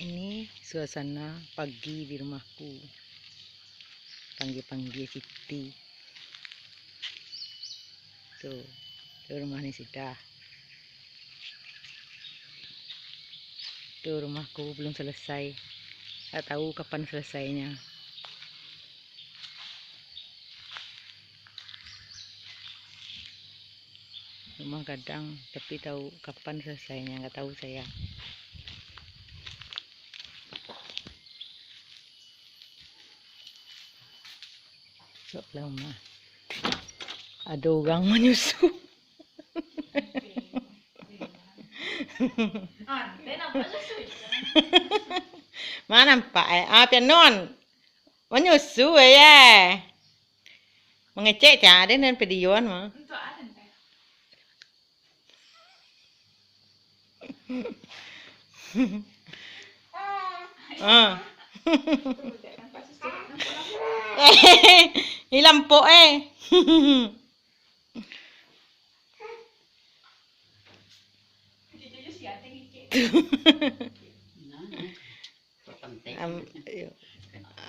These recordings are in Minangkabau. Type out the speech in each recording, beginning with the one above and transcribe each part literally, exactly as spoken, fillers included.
Ini suasana pagi di rumahku. Panggia-panggia Siti. Tuh, tu rumah ni sudah. Tu rumahku belum selesai. Tak tahu kapan selesainya. Rumah gadang, tapi tahu kapan selesainya, nggak tahu saya. Sok lah, rumah. Ada orang manyusu. Mana nampak, eh? Ah, pianon. Manyusu, eh. Mangecek cak den nan pedion mah. Ah. Ih, lampok, eh. Am-, iyo.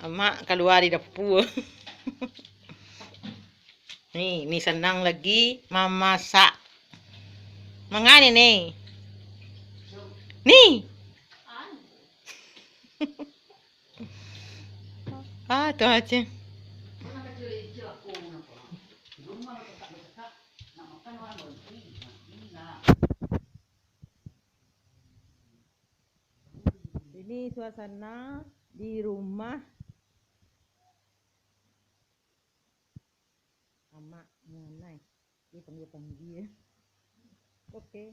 Amak kalua di dapua. Ni, ni sanang lagi mamasak. Manga ni, ni? Ni. Ah, tu aja. Ini suasana di rumah Amak Muanai. Dia panggil-panggil. Oke.